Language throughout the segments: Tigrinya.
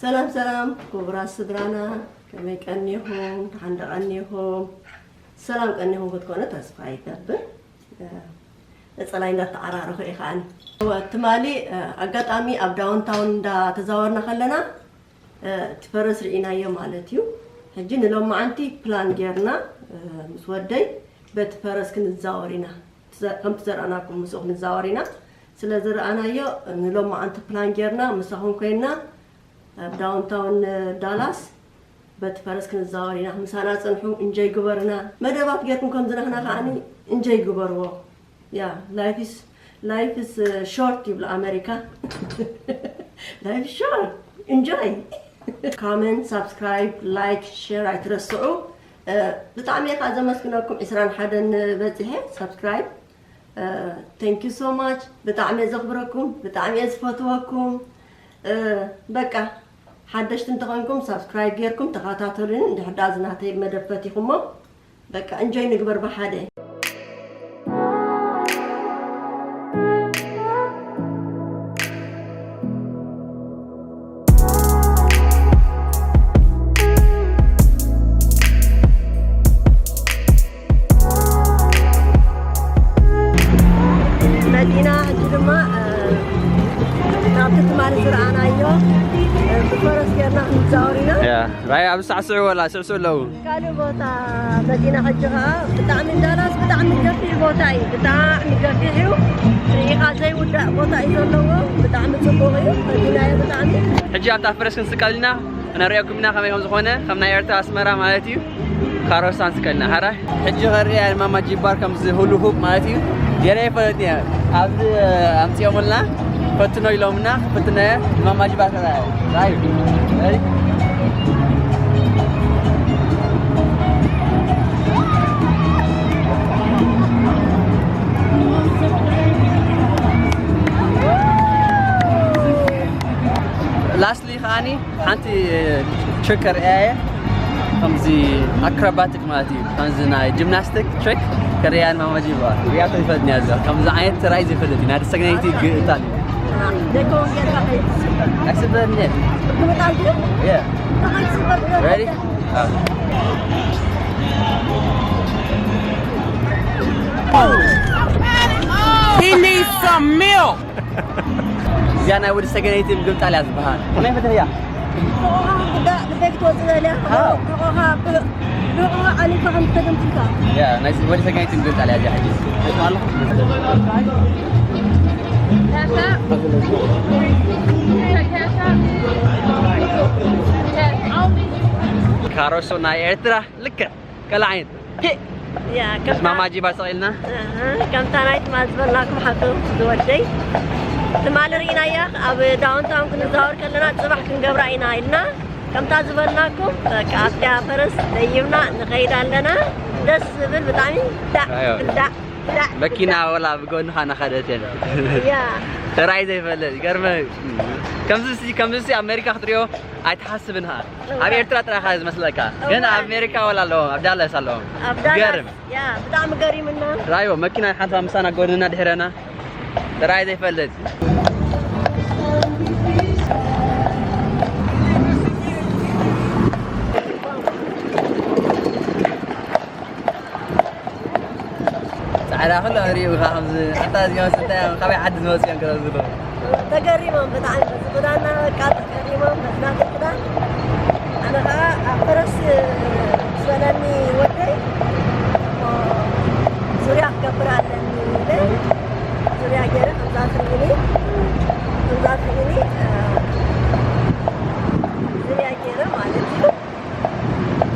ሰላም ሰላም ክቡራት ስድራና፣ ከመይ ቀኒኹም? ደሓን ዶ ቀኒኹም? ሰላም ቀኒኹም ክትኮኑ ተስፋ ይገብር። እ፣ ነጸላይ እንዳተዓራረኹ እየ ከዓኒ። እወ፣ ትማሊ፣ እ፣ ኣጋጣሚ ኣብ ዳውንታውን እንዳተዛወርና ከለና፣ እ፣ እቲ ፈረስ ርኢናዮ ማለት እዩ። ሕጂ ንሎማዓንቲ ፕላን ጌርና፣ እ፣ ምስ ወደይ በቲ ፈረስ ክንዛወር ኢና። ትዘ-፣ ከምቲ ዘርኣናኩም ምስኡ ክንዛወር ኢና። ስለ ዝረኣናዮ ንሎማዓንቲ ፕላን ጌርና ምሳኹም ኮይንና ኣብ ዳውንታውን ዳላስ በቲ ፈረስ ክንዛወር ኢና። ምሳና ጽንሑ፣ እንጆይ ግበሩና። መደባት ጌርኩም ከምዚ ናህና ከዓኒ እንጆይ ግበርዎ። ያ፣ life is, life is, uh, short ይብሉ ኣመሪካ። Life is short. Enjoy. Comment፣ subscribe፣ like፣ share ኣይትረስዑ። እ፣ ብጣዕሚ እየ ከዓ ዘመስግነኩም። ዕስራን ሓደን በፂሐ subscribe። እ፣ thank you so much። ብጣዕሚ እየ ዘኽብረኩም፣ ብጣዕሚ እየ ዝፈትወኩም። እ፣ በቃ ሓደሽቲ እንተኾንኩም subscribe ጌርኩም ተኸታተሉኒ። እንድሕር ደኣ እዚ ናተይ መደብ ፈቲኹሞ፣ በቃ እንጆይ ንግበር ብሓደ። መዲና ሕጂ ድማ፣ እ፣ ናብቲ ትማሊ ዝረኣናዮ፣ እ፣ ብፈረስ ጌርና ክንዛወር ኢና። ያ፣ ራይ ኣብ ሳዕስዑ ወላ ስዕስዑ ኣለዉ። ካልእ ቦታ መዲና ሕጂ ኸዓ ብጣዕሚ ዳላስ ብጣዕሚ ገፊሕ ቦታ እዩ። ብጣዕሚ ገፊሕ እዩ። ርኢኻ ዘይውዳእ ቦታ እዩ ዘለዎ። ብጣዕሚ ጽቡቕ እዩ። መዲና እየ ብጣዕሚ። ሕጂ ኣብታ ፈረስ ክንስቀል ኢና። ክነርእየኩም ኢና ከመይ ከም ዝኾነ፣ ከም ናይ ኤርትራ ኣስመራ ማለት እዩ። ካሮሳ ንስቀልና። ሃራይ። ሕጂ ከርእያ ማማ ጂባር ከምዚ ሁሉ ሁፕ ማለት እዩ። ገለ ይፈለጥ እየ። ኣብዚ ኣምጺኦምልና ፈትኖ ኢሎምና፣ ክፍትኖ እየ። ማማ ጂባር ከርእያ። ራዩ። ሬዲ? ላስትሊ ከዓኒ ሓንቲ ትሪክ ከርእያ እየ። ከምዚ ኣክሮባቲክ ማለት እዩ። ከምዚ ናይ ጂምናስቲክ ትሪክ ከርእያ ንማማ ጂባ። ሪኣቶ ይፈልጥ እያ እዛ። ከምዚ ዓይነት ራእይ ዘይፈልጥ እዩ። ናይ ሰገነይቲ ግእታል እዩ። ደቂ ወንጌል ከ ኣይስበርን እየ። ክመጣልኩ? እየ። ከ ኣይስበር? ሬዲ? ኣዎ። He needs some milk. እዚኣ ናይ ወዲ ሰገነይቲ ምግምጣል እያ ዝበሃል። ከመይ ፈተያ? ሕቖኻ ብዳ-፣ ብደግ ትወፅእ እያ። ኣዎ። ሕቖኻ ብ-፣ ብሕቖኻ ዓሊልካ ከም ተገምጢልካ። ያ፣ ናይ ወዲ ሰገነይቲ ምግምጣል እያ እዚኣ ሕጂ። ትሰምዓ ኣለኹም? ካሮሶ ናይ ኤርትራ ልክዕ። ካልእ ዓይነት። ያ፣ ከምታ ማማ ጂባ ሰቒልና። ኣሃ፣ ከምታ ናይ ትማል ዝበልናኩም ሓቂ ዝወደይ። ትማል ርኢናያ፣ ኣብ ዳውንታውን ክንዛወር ከለና ጽባሕ ክንገብራ ኢና ኢልና። ከምታ ዝበልናኩም፣ በቃ ኣብታ ፈረስ ደይብና ንኸይድ ኣለና። ደስ ዝብል ብጣዕሚ። ዳዕ፣ ኣዮ። ዳዕ፣ ዳዕ፣ መኪና ዳዕ። ወላ ብጎንኻ እናኸደት እየን። ያ። ተራእዩ ዘይፈልጥ፣ ይገርመ። ከምዚ ሲ-፣ ከምዚ ሲ ኣሜሪካ ክትሪኦ ኣይትሓስብን ኸዓ። እወ። ኣብ ኤርትራ ጥራይ ኸዓ ዝመስለካ። እወ። ግን ኣብ ኣሜሪካ ወላ ኣለዎም፣ ኣብ ዳላስ ኣለዎም። ኣብ ዳላስ። ገርም። ያ፣ ብጣዕሚ ገሪምና። ራዮ፣ መኪና ሓንሳብ ምሳና ጎድንና ድሕረና። ጥራይ ዘይፈልጥ። ጻዕዳ ኩሉ ሪኡ ኸዓ ከምዚ፣ ኣታ እዚኦም ስንታይ እዮም፣ ካበይ ዓዲ ዝመጹ እዮም ክብሉ ዝብሉ። ተገሪሞም ብጣዕሚ፣ በዚ ጎዳና በቃ ተገሪሞም፣ በዚ ናተይ ክዳን። ኣነ ኸዓ ኣብ ፈረስ ዝበለኒ ወደይ፣ እሞ ዙርያ ክገብር ኣለኒ ኢለ፣ ዙርያ ገይረ፣ ከምዛ ትርእዩኒ፣ ከምዛ ትርእዩኒ፣ እ፣ ዙርያ ገይረ ማለት እዩ።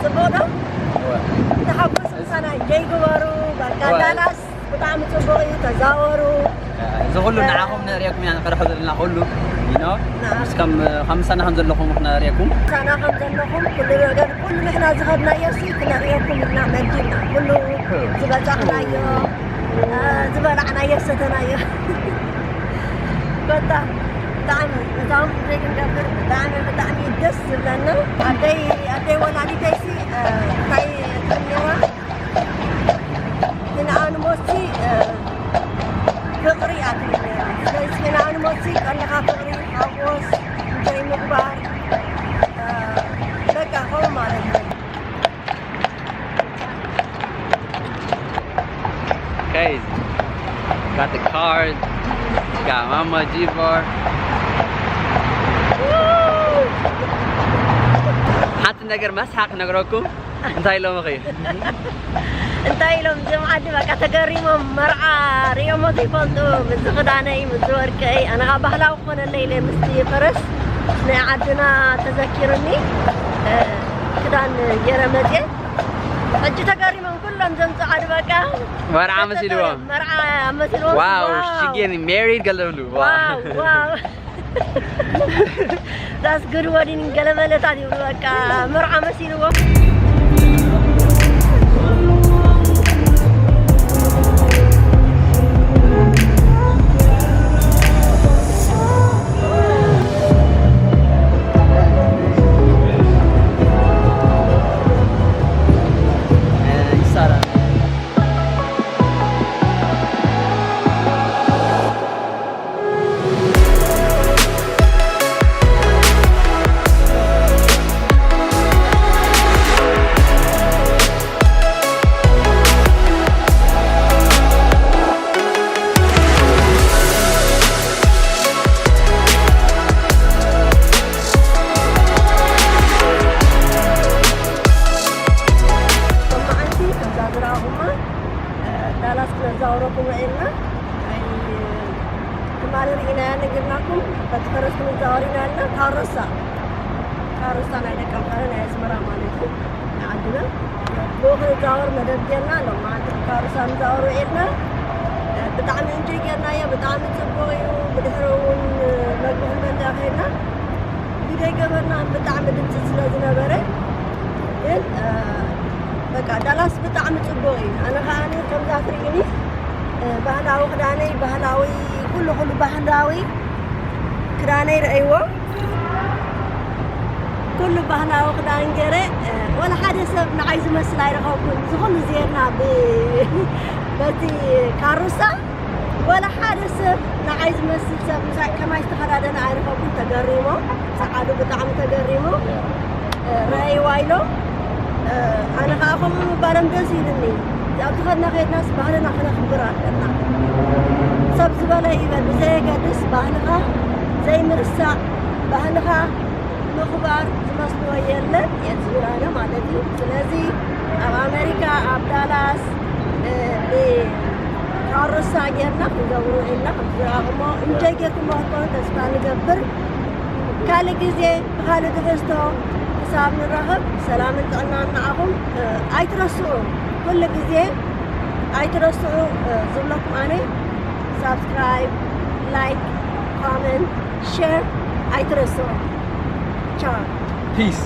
ጽቡቕ ዶ? እወ። ተሓጎሱ ምሳና እንጆይ ግበሩ። በቃ እወ። ዳላስ ብጣዕሚ ጽቡቕ እዩ። ተዛወሩ። እዚ ኩሉ እ፣ ንዓኹም ነርእየኩም ኢና ንፈርሖ ዘለና ኩሉ። You know? ንዓ- ምስ ከም፣ ከም ምሳና ከም ዘለኹም ክነርእየኩም። ምሳና ከም ዘለኹም ኩሉ ነገር፣ ኩሉ ንሕና ዝኸድናዮ ሲ ክነርእየኩም ኢልና መዲብና። ኩሉ ዝበጻሕናዮ፣ እ፣ ዝበላዕናዮ፣ ዝሰተናዮ። በቃ ብጣዕሚ እዛውን ዘይክንገብር ብጣዕሚ፣ ብጣዕሚ ደስ ዝብለና። ኣደይ፣ ኣደይ ወላዲተይሲ፣ እ፣ እንታይ ትብል ነይራ? ንኣንሞሲ፣ እ፣ ፍቕሪ እያ ትብል ነይራ። ስለዚ ንኣንሞሲ ቀንድኻ ፍቕሪ፣ ሓጎስ፣ እንጆይ ምግባር፣ ማማ ጂቫር። ሓንቲ ነገር መስሓቕ ክነግረኩም። እንታይ ኢሎምኺ? እንታይ ኢሎም እዞም ዓዲ በቃ ተገሪሞም። መርዓ ሪኦሞ ዘይፈልጡ፣ ምስዚ ክዳነይ ምስዚ ወርቀይ። ኣነ ኸዓ ባህላዊ ክኾነለይ ኢለ ምስቲ ፈረስ ናይ ዓድና ተዘኪሩኒ፣ እ፣ ክዳን ገይረ መፅየ። ሕጂ ተገሪሞም ኩሎም እዞም ፃዓዱ በቃ መርዓ መሲልዎም። መርዓ መሲልዎም። Wow, wow, she getting married ገለብሉ። Wow. Wow, wow. That's good wedding ገለመለታት ይብሉ በቃ መርዓ መሲልዎም። ይሳራ። መዓልቲ ከምዛ ዝረኣኹማ፣ እ፣ ዳላስ ክነዛውረኩም ውዒልና። ኣይ፣ ትማሊ ርኢናያ ነጊርናኩም፣ በቲ ፈረስ ክንዛወር ኢና ኢልና። ካሮሳ፣ ካሮሳ ናይ ደቂ ኣምሓራ፣ ናይ ኣስመራ ማለት እዩ፣ ናይ ዓድና። ብኡ ክንዛወር መደብ ጌርና፣ ሎማዓንቲ ብካሮሳ ንዛወር ውዒልና። እ፣ ብጣዕሚ እንጆይ ጌርናዮ፣ ብጣዕሚ ጽቡቕ እዩ። ብድሕሪ እውን መግቢ ክንበልዕ ከይድና፣ ቪድዮ ገበርና፣ ብጣዕሚ ድምፂ ስለ ዝነበረ። ግን፣ እ፣ በቃ ዳላስ ብጣዕሚ ጽቡቕ እዩ። ኣነ ከዓኒ ከምዛ ትርእይኒ፣ እ፣ ባህላዊ ክዳነይ፣ ባህላዊ ኩሉ፣ ኩሉ ባህላዊ ክዳነይ ረእይዎ። ኩሉ ባህላዊ ክዳን ገይረ፣ እ፣ ወላ ሓደ ሰብ ንዓይ ዝመስል ኣይረኸብኩን። እዚ ኩሉ ዜርና ብ-፣ በቲ ካሩሳ ወላ ሓደ ሰብ ንዓይ ዝመስል ሰብ ምሳይ ከማይ ዝተኸዳደነ ኣይረኸብኩን። ተገሪሞም፣ ጸዓዱ ብጣዕሚ ተገሪሙ፣ እ፣ ረኣይዋ ኢሎም። እ፣ ኣነ ኸዓ ከምኡ ምባሎም ደስ ኢሉኒ። ኣብ ዝኸድና ከይድናስ ባህልና ክነኽብር ኣለና። ሰብ ዝበለ ይበል ብዘየገድስ ባህልኻ ዘይምርሳዕ፣ ባህልኻ ምኽባር ዝመስልዎ የለን፣ የት ዝብላነ ማለት እዩ። ስለዚ ኣብ ኣሜሪካ፣ ኣብ ዳላስ፣ እ፣ ብ-፣ ካሮሳ ጌርና ክንገብሩ ኢልና ከም ዝረኣኹሞ እንጆይ ጌርኩሞ ክትኮኑ ተስፋ ንገብር። ካልእ ግዜ ብኻልእ ትሕዝቶ ክሳብ ንራኸብ ሰላምን ጥዕናን ንዓኹም። እ፣ ኣይትረስዑ፣ ኩሉ ግዜ ኣይትረስዑ፣ እ፣ ዝብለኩም ኣነ ሳብስክራይብ፣ ላይክ፣ ኮመንት፣ ሼር ኣይትረስዑ። ቻው። ፒስ።